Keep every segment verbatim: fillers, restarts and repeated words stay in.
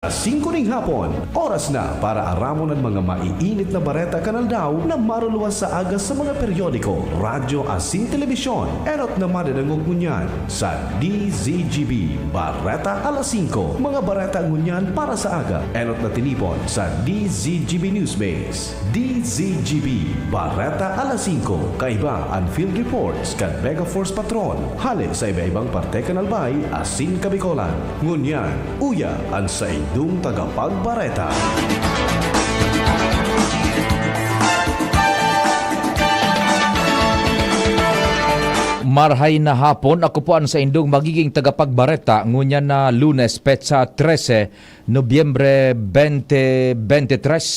Singko ning hapon, oras na para aramon an mga maiinit na bareta kan aldaw na maruluwas sa aga sa mga periodiko, radyo asin telebisyon. Enot na madadangog ngunyan sa D Z G B Bareta Alas Singko. Mga bareta ngunyan para sa aga, enot na tinipon sa D Z G B Newsbase. D Z G B Bareta Alas Singko. Kaiba an field reports kan Mega Force Patrol hale sa iba-ibang parte kan Albay asin Kabicolan. Ngunyan, uya an saindong tagapagbareta. Marhay na hapon, ako po an saindong magiging tagapagbareta ngunyan na Lunes, petsa trese, Nobyembre twenty twenty-three.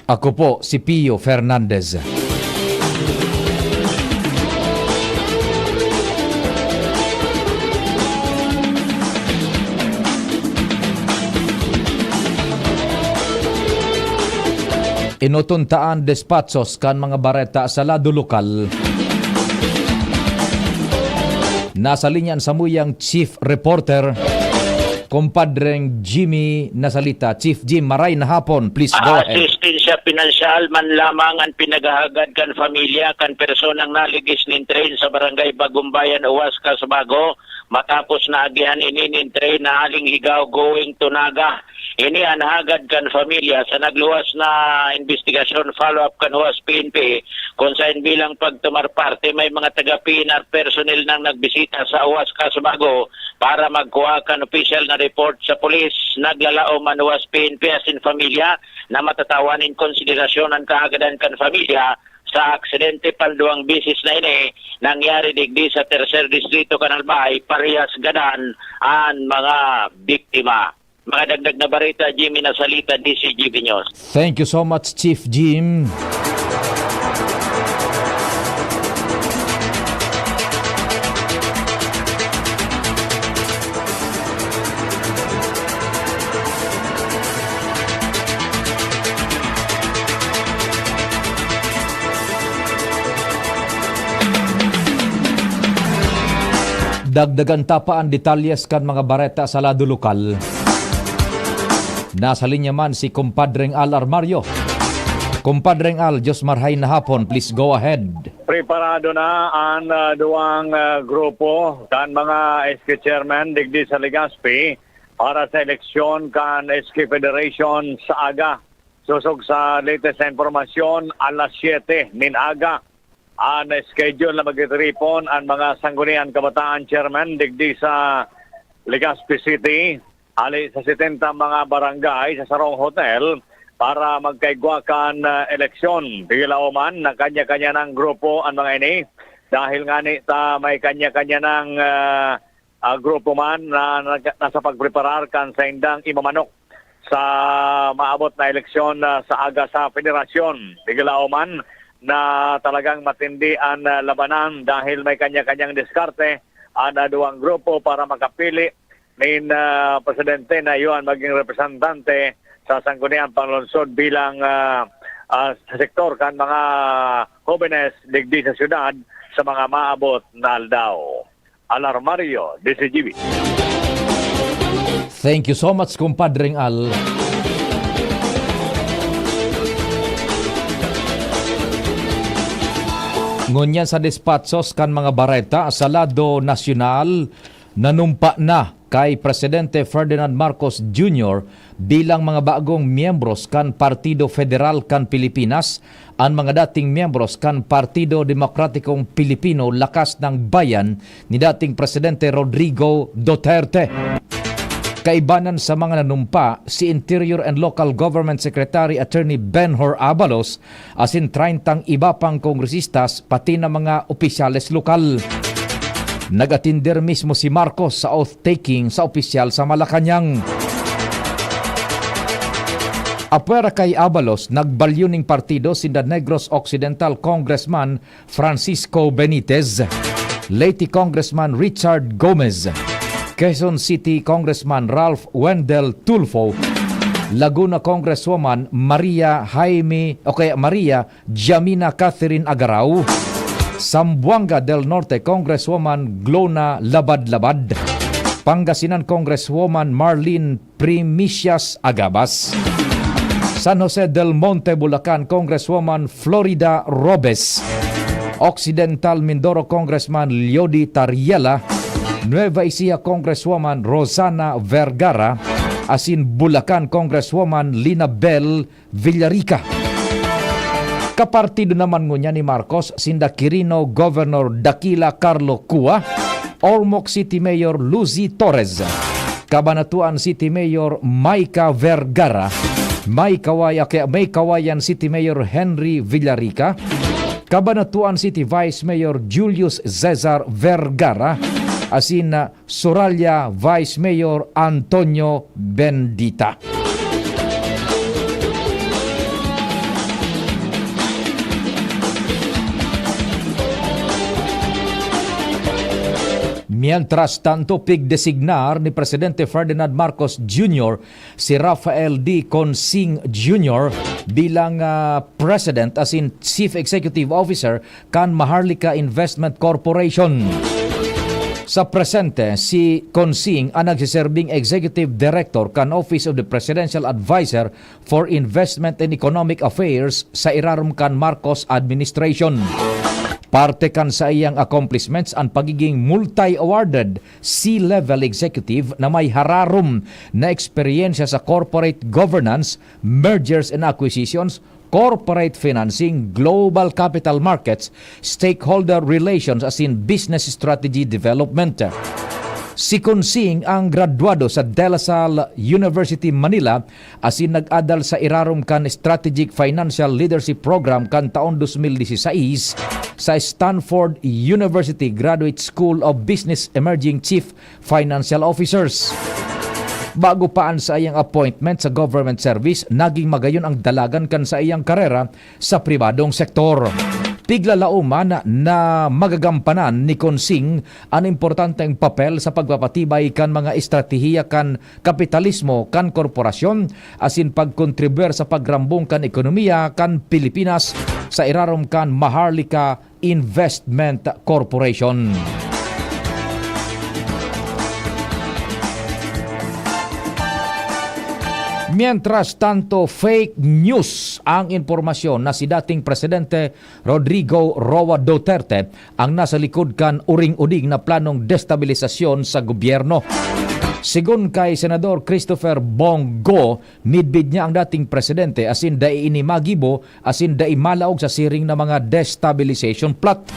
Ako po si Pio Fernandez. Inoton ta an despatsos kan mga bareta sa lado lokal. Nasa linya an samuyang chief reporter, kumpadreng Jimmy Nasalita. Chief Jim, maray na hapon. Please go ahead. Asistensya pinansyal man lamang an pinaghahagad kan pamilya kan personang naligis nin train sa Barangay Bagumbayan, Huascas, Bago, matapos naagihan ini nin train na haling Higao going to Naga. Ini an hagad kan pamilya sa nagluwas na imbestigasyon, follow-up kan Huas P N P, kung saen bilang pagtumar parte, may mga taga P N R personnel nang nagbisita sa Huas Kaso Bago para magkuha kan opisyal na report sa pulis. Naglalaom an Huas P N P asin pamilya na matatawan nin konsiderasyon an kahagadan kan pamilya sa aksidente panduwang beses na ini nangyari digdi sa Tercer Distrito kan Albay, parehas gadan an mga biktima. Mga dagdag na bareta, Jimmy Nasalita, D Z G B News. Thank you so much, Chief Jim. Dagdagan ta pa an detalyes kan mga bareta sa lado lokal. Nasa linya man si Kumpadreng Al Armario. Kumpadreng Al, Diyos marhay na hapon. Please go ahead. Preparado na an, ah, duwang, ah, grupo kan mga S K chairman digdi sa Legazpi para sa eleksyon kan S K Federation sa aga. Sosog sa latest na impormasyon, alas siyete nin aga an schedule na magtitiripon an mga Sangguniang Kabataan chairman digdi sa Legazpi City, hale sa setenta mga barangay sa sarong hotel para magkaigwa kan, ah, eleksyon. Dilaoman na kanya-kanya ng grupo an mga ini dahil ngani ta may kanya-kanya ng, ah, ah, grupo man na nag-, nasa pagpreparar kan saindang imamanok sa maabot na eleksyon, ah, sa aga sa federasyon. Dilaoman na talagang matindi an, ah, labanan dahil may kanya-kanyang diskarte an, ah, duwang grupo para makapili nin, ah, presidente na iyo an maging representante sa Sangguniang Panlungsod bilang, ah, ah, sa sektor kan mga hobenes digdi sa syudad sa mga maabot na aldaw. Al Armario, D Z G B. Thank you so much, Kumpadreng Al. Ngunyan sa despatsos kan mga bareta sa lado nasyonal, nanumpa na kay Presidente Ferdinand Marcos Junior bilang mga bagong miyembros kan Partido Federal kan Pilipinas an mga dating miyembros kan Partido Demokratikong Pilipino, Lakas ng Bayan, ni dating Presidente Rodrigo Duterte. Kaibanan sa mga nanumpa, si Interior and Local Government Secretary Attorney Benhur Abalos asin treintang iba pang kongresistas, pati na mga opisyales lokal. Nag-atinder mismo si Marcos sa oath-taking sa opisyal sa Malacañang. Apwera kay Abalos, nagbalyo ning partido sinda Negros Occidental Congressman Francisco Benitez, Leyte Congressman Richard Gomez, Quezon City Congressman Ralph Wendell Tulfo, Laguna Congresswoman Maria Jaime, o kaya Maria Jamina Catherine Agarao, Zamboanga del Norte Congresswoman Glona Labadlabad, Pangasinan Congresswoman Marlene Primicias Agabas. San Jose del Monte, Bulacan, Congresswoman Florida Robes. Occidental Mindoro, Congressman Leody Tariela. Nueva Ecija, Congresswoman Rosana Vergara. Asin Bulacan, Congresswoman Linabel Villarica. Kapartido naman ngunyan ni Marcos, sinda Quirino Governor Daquila Carlo Cua, Ormoc City Mayor Lucy Torres, Cabanatuan City Mayor Micah Vergara, May Kaway-, kaya May Kawayan City Mayor Henry Villarica, Cabanatuan City Vice Mayor Julius Cesar Vergara, asin, ah, Soralla Vice Mayor Antonio Bendita. Mientras tanto, pigdesignar ni Presidente Ferdinand Marcos Junior si Rafael D. Consing Junior bilang, ah, President asin Chief Executive Officer kan Maharlika Investment Corporation. Sa presente, si Consing an nagseserbing Executive Director kan Office of the Presidential Advisor for Investment and Economic Affairs sa irarom kan Marcos Administration. Parte kan saiyang accomplishments an pagiging multi-awarded C-level executive na may hararom na eksperyensya sa corporate governance, mergers and acquisitions, corporate financing, global capital markets, stakeholder relations asin business strategy development. Si Consing ang graduado sa De La Salle University, Manila, asin nag-adal sa irarom kan Strategic Financial Leadership Program kan taon dos mil diseseis sa Stanford University Graduate School of Business Emerging Chief Financial Officers. Bago pa an saiyang appointment sa government service, naging magayon ang dalagan kan saiyang karera sa pribadong sektor. Piglalaoman na magagampanan ni Consing an importanteng papel sa pagpapatibay kan mga estratehiya kan kapitalismo kan korporasyon asin pagkontribuyar sa pagrambong kan ekonomiya kan Pilipinas sa irarom kan Maharlika Investment Corporation. Mientras tanto, fake news ang impormasyon na si dating Presidente Rodrigo Roa Duterte ang nasa likod kan uring-uring na planong destabilisasyon sa gobyerno. Sigon kay Senador Christopher Bong Go, midbid niya ang dating presidente asin dai ini magibo asin dai malaog sa siring na mga destabilization plot.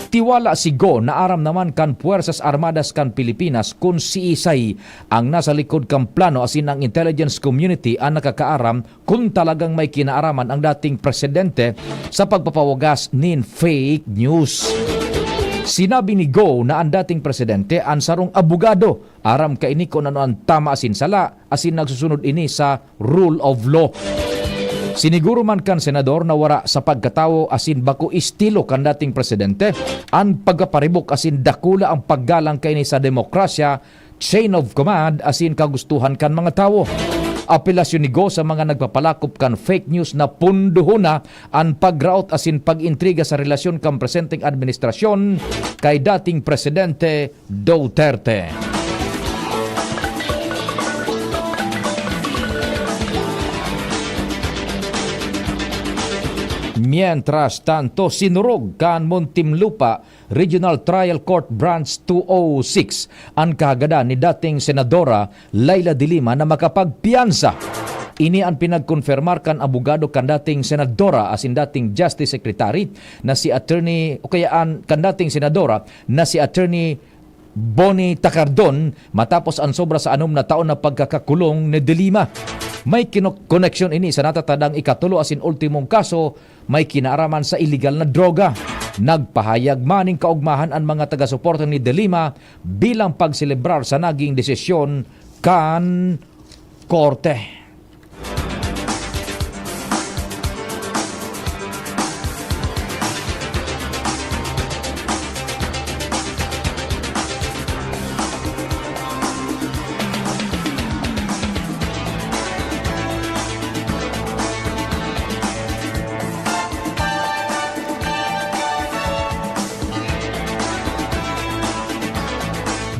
Tiwala si Go na aram naman kan Puwersas Armadas kan Pilipinas kun siisay ang nasa likod kan plano asin ang intelligence community an nakakaaram kun talagang may kinaaraman ang dating presidente sa pagpapawagas nin fake news. Sinabi ni Go na ang dating presidente an sarong abogado. Aram kaini kun ano an tama asin sala, asin nagsusunod ini sa rule of law. Siniguro man kan senador na wara sa pagkatawo asin bako estilo kan dating presidente an pagkaparibok asin dakula ang paggalang kaini sa demokrasya, chain of command asin kagustuhan kan mga tawo. Apelasyon ni Go sa mga nagpapalakop kan fake news na pundohon na an pagraot asin pag-intriga sa relasyon kan presenteng administrasyon kay dating Presidente Duterte. Mientras tanto, sinurog kan Muntinlupa Regional Trial Court Branch two oh six an kahagadan ni dating Senadora Leila de Lima na makapagpiyansa. Ini an pinagkonfirmar kan abogado kan dating senadora asin dating Justice Secretary na si Attorney, o kaya an kan dating senadora na si Attorney Bonnie Tacardon matapos an sobra sa anom na taon na pagkakakulong ni De Lima. May kino-, koneksyon ini sa natatadang ikatulo asin ultimong kaso may kinaaraman sa iligal na droga. Nagpahayag man nin kaugmahan an mga taga-suporta ni De Lima bilang pagselebrar sa naging desisyon kan korte.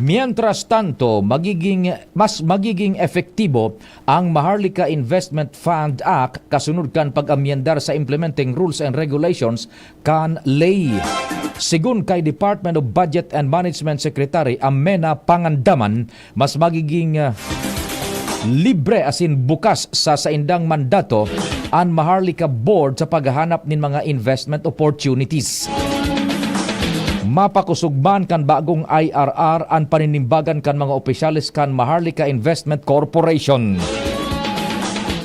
Mientras tanto, magiging, mas magiging epektibo ang Maharlika Investment Fund Act kasunod kan pag-amyendar sa Implementing Rules and Regulations kan ley. Sigon kay Department of Budget and Management Secretary Amena Pangandaman, mas magiging, ah, libre asin bukas sa saindang mandato an Maharlika Board sa paghahanap nin mga investment opportunities. Mapakosog man kan bagong I R R an paninimbagan kan mga opisyales kan Maharlika Investment Corporation.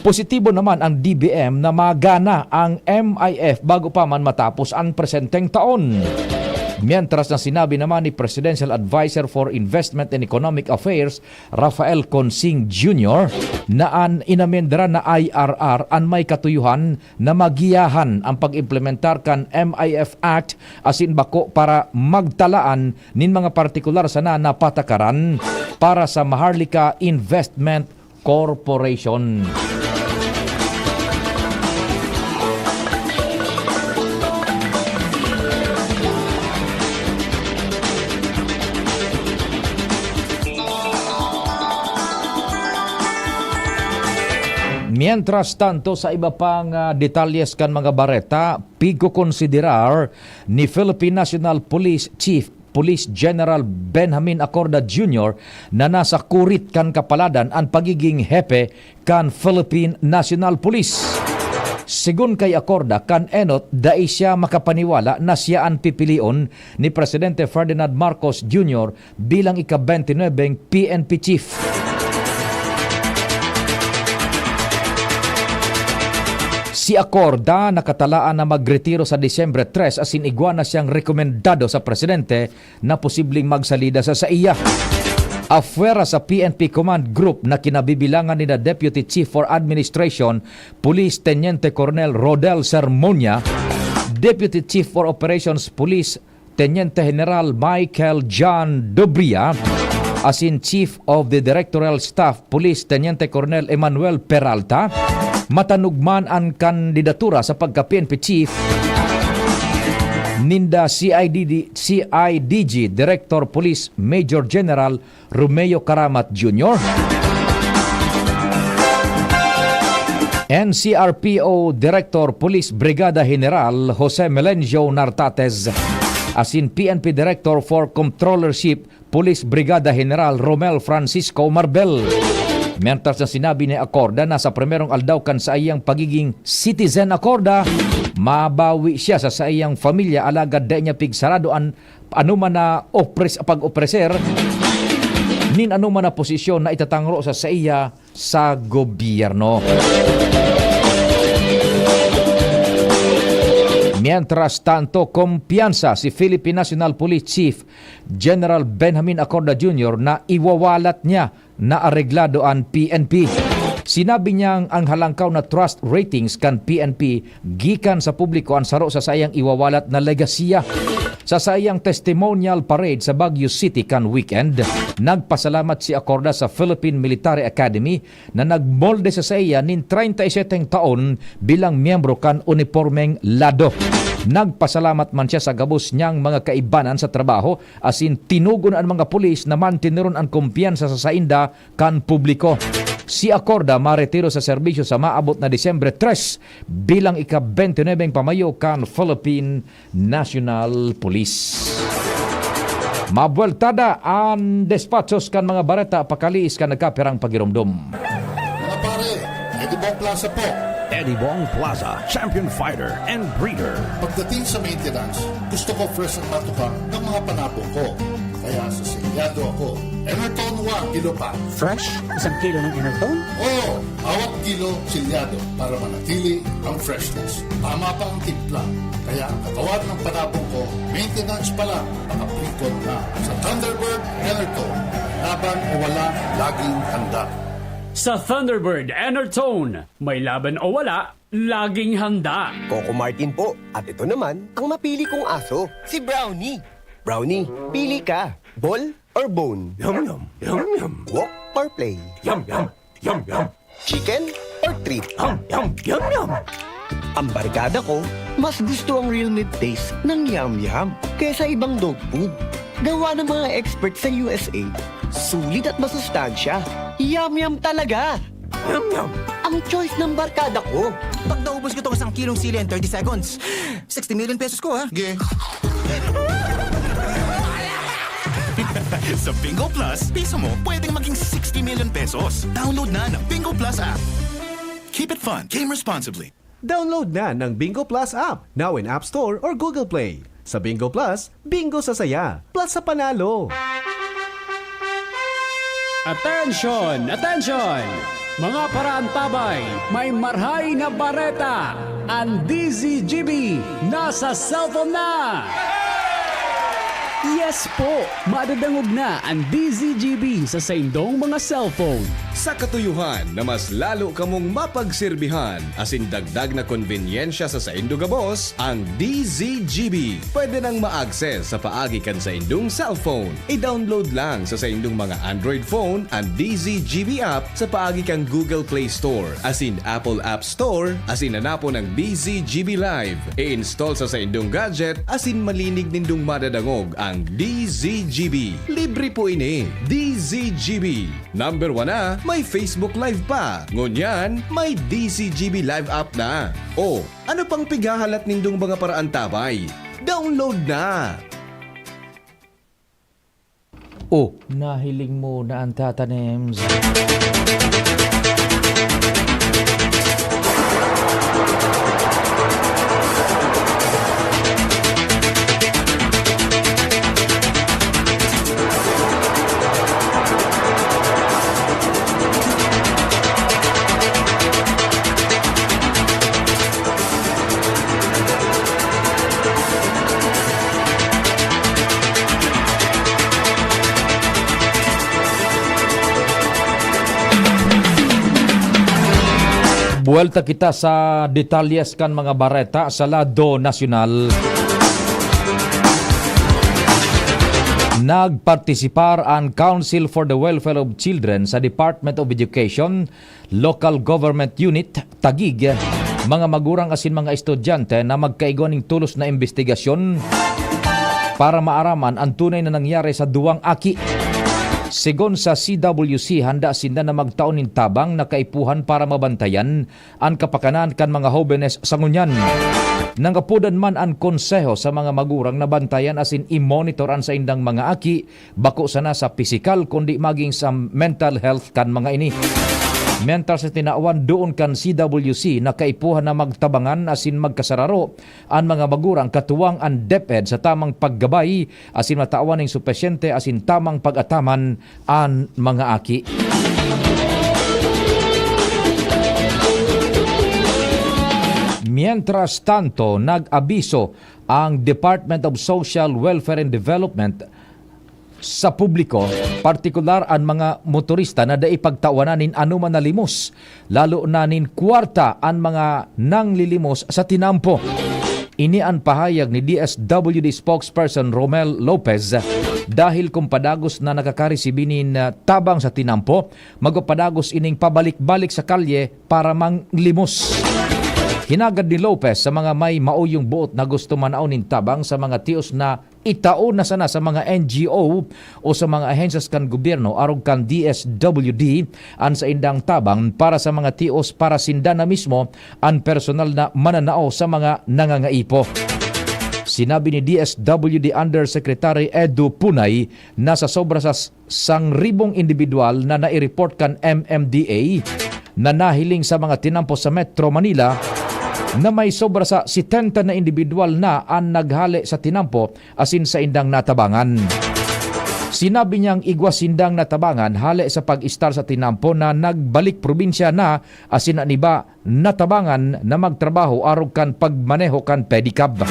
Positibo naman ang D B M na magana ang M I F bago pa man matapos ang presenteng taon. Mientras na sinabi naman ni Presidential Advisor for Investment and Economic Affairs, Rafael Consing Junior, na an inamendra na I R R an may katuyohan na magiyahan ang pag-implementar kan M I F Act asin bako para magtalaan nin mga partikular sana na patakaran para sa Maharlika Investment Corporation. Mientras tanto, sa iba pang, ah, detalyes kan mga bareta, pigkokonsiderar ni Philippine National Police Chief Police General Benjamin Acorda Junior na nasa kurit kan kapaladan an pagiging hepe kan Philippine National Police. Sigon kay Acorda, kan enot dai siya makapaniwala na siya an pipilion ni Presidente Ferdinand Marcos Junior bilang ika-twenty-nine P N P chief. Si Acorda nakatalaan na magretiro sa Disyembre tres asin igwa na siyang rekomendado sa presidente na posibleng magsalida sa saiya. Afuera sa P N P Command Group na kinabibilangan nina Deputy Chief for Administration, Police Teniente Colonel Rodel Sermonia, Deputy Chief for Operations Police Teniente General Michael John Dobria, asin Chief of the Directorial Staff Police Teniente Colonel Emmanuel Peralta, matanog man an kandidatura sa pagka-P N P Chief ninda C I D D, C I D G Director Police Major General Romeo Karamat Junior, N C R P O Director Police Brigada General Jose Melencio Nartates, asin P N P Director for Controllership Police Brigada General Romel Francisco Marbel. Mientras na sinabi ni Acorda na sa primerong aldaw kan saiyang pagiging citizen Acorda, mabawi siya sa saiyang pamilya alagad dai niya pigsarado an anoman na opres-, pag-opreser nin anoman na posisyon na itatangro sa saiya sa gobyerno. Mientras tanto, kumpiyansa si Philippine National Police Chief General Benjamin Acorda Junior na iwawalat niya na areglado an P N P. Sinabi niyang ang halangkaw na trust ratings kan P N P gikan sa publiko an saro sa saiyang iwawalat na legasiya. Sa saiyang testimonial parade sa Baguio City kan weekend, nagpasalamat si Acorda sa Philippine Military Academy na nagmolde sa saiya nin treinta y siete taon bilang miyembro kan unipormeng lado. Nagpasalamat man siya sa gabos niyang mga kaibanan sa trabaho asin tinugon an mga pulis na manteneron an kumpiyansa sa sainda kan publiko. Si Acorda maretiro sa serbisyo sa maabot na Disyembre tres bilang ika-twenty-nine pamayo kan Philippine National Police. Mabuweltada an despatchos kan mga bareta pakaliis kan nagkapirang pagiromdom. Mga pare, Eddie Bong Plaza po. Eddie Bong Plaza, champion fighter and breeder. Pagdating sa maintenance, gusto ko fresh ang matuka ng mga panabong ko. Kaya sa selyado ako. Enerton One, kilo pa. Fresh? Isang kilo ng Enerton? Oo, bawat kilo selyado para manatili ang freshness. Tama pa ang timpla. Kaya ang katawan ng panabong ko, maintenance pa lang, nakaplikot na. Sa Thunderbird Enerton, laban o wala, laging handa. Sa Thunderbird Enertone, may laban o wala, laging handa. Coco Martin po. At ito naman ang mapili kong aso. Si Brownie. Brownie, pili ka. Ball or bone? Yum, yum, yum, yum. Walk or play? Yum, yum, yum, yum. Chicken or treat? Yum, yum, yum, yum. Ang barkada ko, mas gusto ang real meat taste ng Yum Yum kesa ibang dog food. Gawa ng mga expert sa U S A. Sulit at masustansya. Yum yum talaga! Yum yum! Ang choice ng barkada ko. Pag naubos ko tong isang kilong sili in thirty seconds, sixty million pesos ko, ha? Ge. Sa Bingo Plus, piso mo pwedeng maging sixty million pesos. Download na ng Bingo Plus app. Keep it fun. Game responsibly. Download na ng Bingo Plus app, now in App Store or Google Play. Sa Bingo Plus, bingo sa saya, plus sa panalo. Attention! Attention! Mga paraantabay, may marhay na bareta! Ang D Z G B nasa cellphone na! Yes po! Madadangog na ang D Z G B sa saindong mga cellphone. Sa katuyuhan na mas lalo kamong mapagserbihan asin dagdag na konbenyensya sa saindo gabos, ang D Z G B pwede nang ma-access sa paagi kan saindong cellphone. I-download lang sa saindong mga Android phone an D Z G B app sa paagi kan Google Play Store asin Apple App Store asin hanapon ang D Z G B Live. I-install sa saindong gadget asin malinig nindong madadangog ang D Z G B. Libre po ini. D Z G B. Number one na, may Facebook Live pa. Ngunyan, may D Z G B Live app na. O, ano pang pighahalat nindong mga paraantabay? Download na! O, nahiling mo na ang Tata Nems. Buwelta kita sa detalyes kan mga bareta sa lado nasyonal. Nagpartisipar an Council for the Welfare of Children sa Department of Education, Local Government Unit, Taguig, mga magurang asin mga estudyante na magkaigwa nin tolos na imbestigasyon para maaraman an tunay na nangyari sa duwang aki. Segun sa C W C, handa sinda na magtao nin tabang na kaipuhan para mabantayan an kapakanan kan mga hobenes sa ngunyan. Nangapodan man an konseho sa mga magurang na bantayan asin i-monitor an saindang mga aki, bako sana sa pisikal kundi maging sa mental health kan mga ini. Mientras na tinawan doon kan C W C na kaipuhan na magtabangan asin magkasararo an mga magurang katuwang an DepEd sa tamang paggabay asin matawan nin supisyente asin tamang pag-ataman an mga aki. Mientras tanto, nag-abiso ang Department of Social Welfare and Development sa publiko, partikular an mga motorista na dai pagtawanan nin anoman na limos, lalo na nin kwarta an mga nanglilimos sa tinampo. Ini an pahayag ni D S W D spokesperson Romel Lopez, dahil kun padagos na nakakaresibi nin, ah, tabang sa tinampo, magpapadagos ining pabalik-balik sa kalye para manglimos. Hinagad ni Lopez sa mga may mauyong boot na gusto manao nin tabang sa mga tios na itao na sana sa mga N G O o sa mga ahensyas kan gobyerno arog kan D S W D an saindang tabang para sa mga tios para sinda na mismo an personal na mananao sa mga nangangaipo. Sinabi ni D S W D Undersecretary Edu Punay na sa sobra sa s-, sangribong indibidwal na nai-report kan M M D A na nahiling sa mga tinampo sa Metro Manila, na may sobra sa setenta na indibidwal na an naghale sa tinampo asin saindang natabangan. Sinabi niyang igwa sindang natabangan hale sa pag-estar sa tinampo na nagbalik probinsya na asin an iba natabangan na magtrabaho arog kan pagmaneho kan pedicab.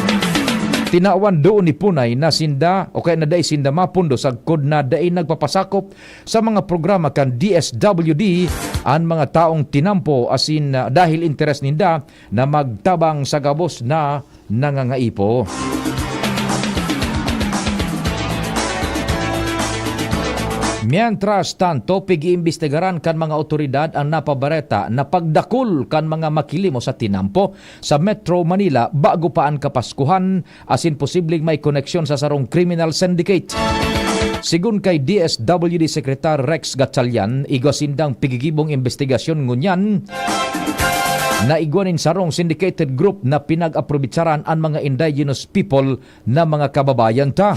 Tinawan doon ni Punay na sinda o kaya na dai sinda mapundo sagkod na dai nagpapasakop sa mga programa kan D S W D an mga taong tinampo asin, ah, dahil interes ninda na magtabang sa gabos na nangangaipo. Mientras tanto, pig-iimbestigaran kan mga awtoridad an napabareta na pagdakul kan mga makilimos sa tinampo sa Metro Manila bago pa an Kapaskuhan asin posibleng may koneksyon sa sarong criminal syndicate. Sigon kay D S W D Secretary Rex Gatchalian, igwa sindang pigigibong imbestigasyon ngunyan na igwa nin sarong syndicated group na pinag-aprobitsaran an mga indigenous people na mga kababayan ta.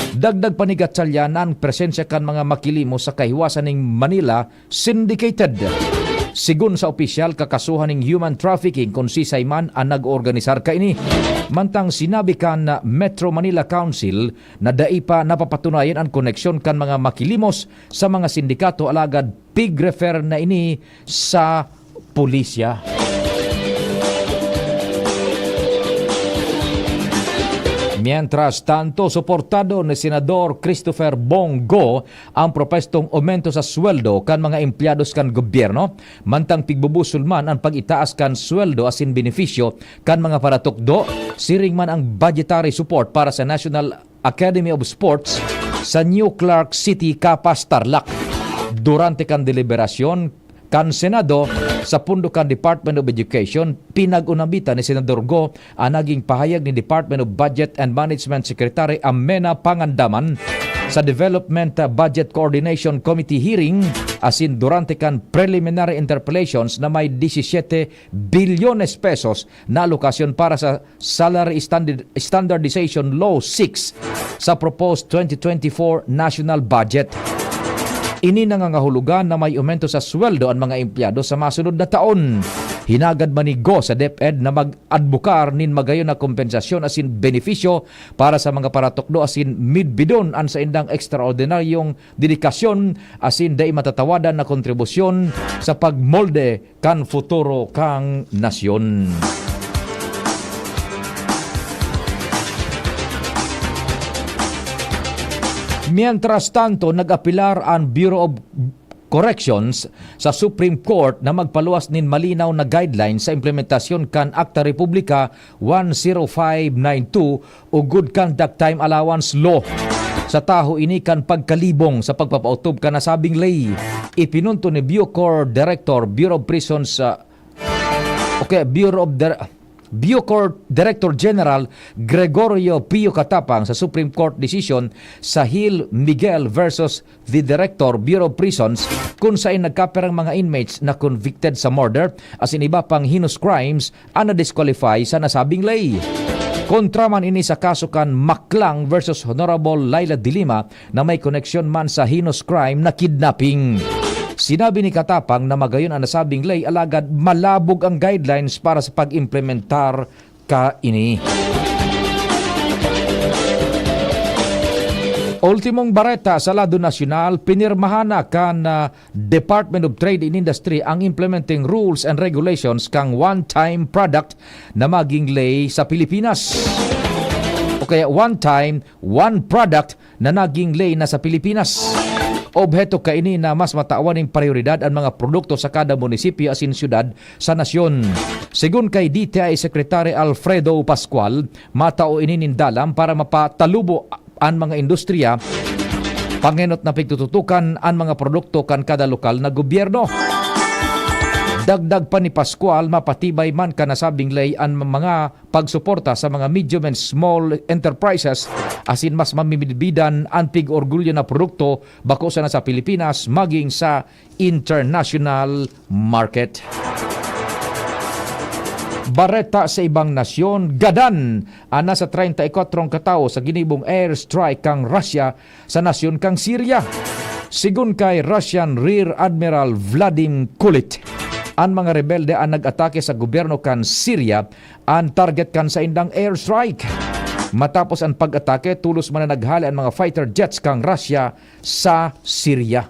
Dagdag pa ni Gatchalian na an presensya kan mga makilimos sa kahiwasan nin Manila syndicated. Sigon sa opisyal, kakasuhan nin human trafficking kun sisay man an nag-oorganisar kaini. Mantang sinabi kan Metro Manila Council na dai pa napapatunayan an koneksyon kan mga makilimos sa mga sindikato, alagad pig-refer na ini sa pulisya. Mientras tanto, suportado ni Senador Christopher Bong Go ang propwestong aumento sa sweldo kan mga empleyados kan gobyerno, mantang pigbubusol man an pag-itaas kan sweldo asin benepisyo kan mga paratukdo, siring man ang budgetary support para sa National Academy of Sports sa New Clark City, Capas, Tarlac. Durante kan deliberasyon kan Senado sa pondo kan Department of Education, pinag-unambitan ni Senador Go an naging pahayag ni Department of Budget and Management Secretary Amena Pangandaman sa Development Budget Coordination Committee hearing asin durante kan preliminary interpellations na may disisiyete bilyones pesos na alokasyon para sa salary standard-, standardization law six sa proposed twenty twenty-four national budget. Ini nangangahulugan na may aumento sa sweldo an mga empleyado sa masunod na taon. Hinagad man ni Go sa DepEd na mag-adbukar nin magayon na kompensasyon asin benepisyo para sa mga paratukdo asin midbidon an saindang ekstraordinaryong dedikasyon asin dai matatawadan na kontribusyon sa pagmolde kan futuro kan nasyon. Mientras tanto, nag-apelar an Bureau of Corrections sa Supreme Court na magpaluwas nin malinaw na guidelines sa implementasyon kan Akta Republika one zero five nine two o Good Conduct Time Allowance Law. Sa taho ini kan pagkalibong sa pagpapaotob kan nasabing ley, ipinunto ni Bucor Director, Bureau of Prisons, ah, okay, Bureau of Dir-, Bucor Director General Gregorio Pio Catapang sa Supreme Court decision sa Gil Miguel versus the Director, Bureau of Prisons, kun saen nagkapirang mga inmates na convicted sa murder asin iba pang heinous crimes an na-disqualify sa nasabing ley. Kontra man ini sa kaso kan Maclang versus Honorable Leila de Lima na may koneksyon man sa heinous crime na kidnapping. Sinabi ni Catapang na magayon an nasabing ley, alagad malabog ang guidelines para sa pag-implementar kaini. Ultimong bareta sa lado nasyonal, pinirmahan na kan, ah, Department of Trade and Industry ang implementing rules and regulations kan one-time product na maging ley sa Pilipinas. O kaya one-time, one product na naging ley na sa Pilipinas. Obheto kaini na mas matawan nin prayoridad an mga produkto sa kada munisipyo asin syudad sa nasyon. Sigon kay D T I Secretary Alfredo Pascual, matao ini nin dalan para mapatalubo an mga industriya, pangenot na pigtututukan an mga produkto kan kada lokal na gobyerno. Dagdag pa ni Pascual, mapatibay man kan nasabing ley an mga pagsuporta sa mga medium and small enterprises, asin mas mamimidbidan an pig-orgulyo na produkto bako sana sa Pilipinas, maging sa international market. Bareta sa ibang nasyon, gadan an nasa treinta y kuatro katawo sa ginibong airstrike kan Russia sa nasyon kan Syria. Sigon kay Russian Rear Admiral Vladimir Kulit, an mga rebelde an nag-atake sa gobyerno kan Syria an target kan saindang airstrike. Matapos an pag-atake, tolos man na naghale an mga fighter jets kan Russia sa Syria.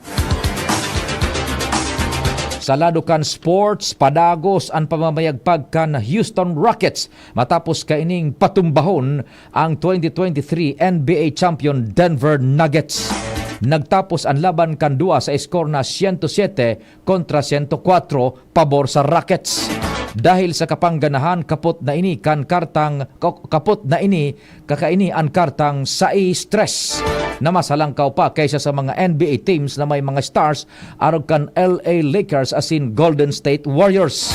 Sa lado kan sports, padagos an pamamayagpag kan Houston Rockets matapos kaining patumbahon ang twenty twenty-three N B A champion Denver Nuggets. Nagtapos an laban kan duwa sa skor na siyento siyete kontra siyento kwatro pabor sa Rockets. Dahil sa kapangganahan, kapot na ini kan kartang, ka-, kapot na ini, kakaini an kartang sais tres. na mas halangkaw pa kaysa sa mga N B A teams na may mga stars arog kan L A Lakers asin Golden State Warriors.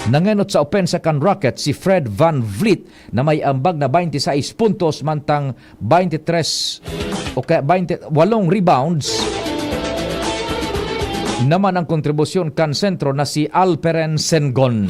Nangenot sa opensa kan Rockets si Fred VanVleet na may ambag na twenty-six puntos, mantang twenty-three o kaya twenty, walong rebounds naman ang kontribusyon kan sentro na si Alperen Sengun.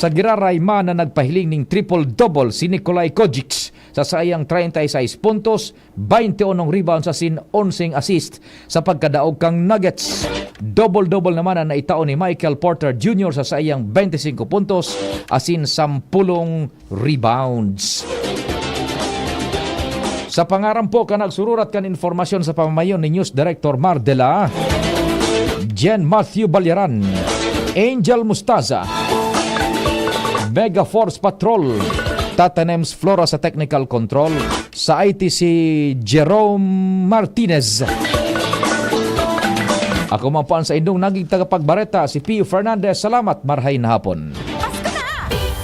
Sa giraray man na nagpahiling ning triple-double si Nikolai Kojic sa saiyang treinta y seis puntos, twenty-one rebounds asin onseng assist sa pagkadaog kan Nuggets. Double-double naman ang naitao ni Michael Porter Junior sa saiyang twenty-five puntos asin sampulong rebounds. Sa pangaran po kan nagsururat kan impormasyon sa pamamayon ni News Director Mar de la, Jen Matthew Balyaran, Angel Mustaza, Mega Force Patrol, Tatanems Flora sa technical control, sa I T si Jerome Martinez. Ako man po ang sa indong naging tagapagbareta, si Pio Fernandez. Salamat, marhay na hapon.